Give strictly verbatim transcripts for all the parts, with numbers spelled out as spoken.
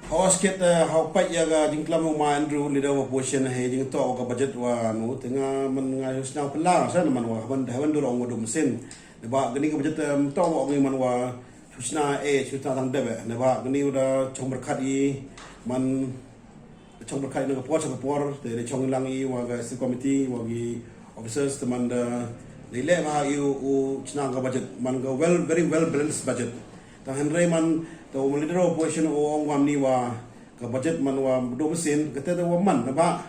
Hawa skit, eh, hawa pait ya ka jingklam u ma Andrew, leader of opposition, hei jingtoh wa ka budget wa nu, te nga man nga sñiaw pynlang sa na man wa, hawan, hawan dur ong wa dum sin. Neibhah kani ka budget, em, toh wa ong i man wa, chusna e, chusna tang dep e. Neibhah kani wa da chong berkat i, man, chong berkat i na ka por, sa ka por, te da chong lang i wa ka executive committee, wa ki officers, te man da, da le bha i u, u chna ka budget, man ka well, very well balanced budget. Tang hynrei man, te u leader of opposition u ong wa ni wa, ka budget man wa dum sin, kate da wa man, neibhah,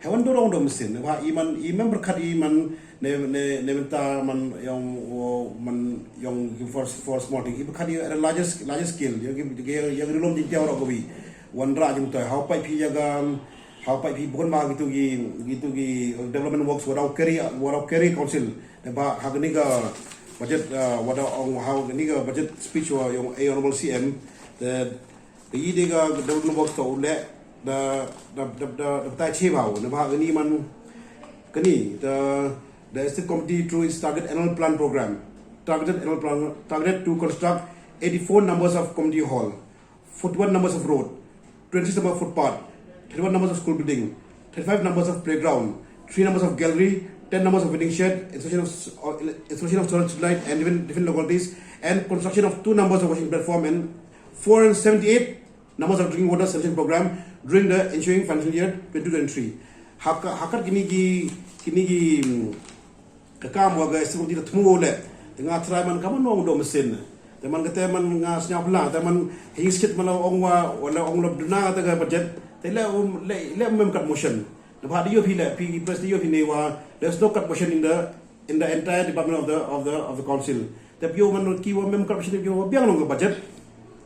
hawan dur ong dum sin, neibhah i man, i member khat i man, ne, ne, ne bynta man yong, o, man yong ki for, for small thing, i khat i at a larger, larger scale, yong ki, yong ki, yong ki rilum jingtiaw roh kawi, wanrah jingtoi, hawa pait phi ya ka, hawa pait phi bun ma kitu ki, kitu ki development works, wa da u carry, wa da u carry council, neibhah ha kani ka budget, ah, wa da ong ha kani ka budget speech wa yong, eh, Honorable C M, te Te i de ka development works toh u le, da, da, da, da, da batai chi bau, neibhah kani man, kani, the, the State Committee through its target annual plan program, targeted annual plan, targeted to construct eighty-four numbers of community hall, forty-one numbers of road, twenty-six number of footpath, thirty-one numbers of school building, thirty-five numbers of playground, three numbers of gallery, ten numbers of vending shed, installation of s-, uh, installation of solar street light and different, different localities, and construction of two numbers of washing platform and four hundred seventy-eight numbers of drinking water sanction program during the ensuing financial year twenty twenty-three. Haka, hakat kini ki, kini ki, mm, ka kam wa ka S T Committee da thmu le. Te nga try man ka man wa ong dum sin. Te man kate man nga sñiaw pynlang, te man hei skit man la ong wa, wa la ong la duna kate ka budget. Te le um, le, le mem kat motion. Neibhah da yoo phi le, phi press da yoo phi ne wa, there's no cut portion in the, in the entire department of the, of the, of the council. Te phi yoo man ki wa mem cut portion phi yoo wa biang long ka budget.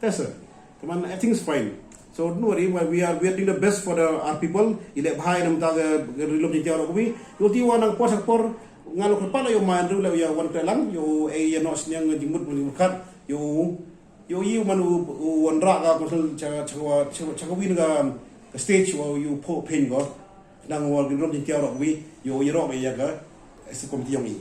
That's it. Te man, everything is fine. So don't worry, we, we are, we are doing the best for the, our people. I le bha i na bynta ka, ka rilum jingtiaw roh kawi. Yoo ti wa nang por sa por, nga lo kyrpad la yoo ma Andrew le ya wan kre lang, yoo e ya noh sñiang jingmut, jingmut khat, yoo Yoo i man u, u wanrah ka council cha, cha, cha, cha kawi na ka, ka stage wa u pho phin ko. Nang wa ki rilum jingtiaw roh kawi, yoo i roh ya ka, eh, executive committee yong i.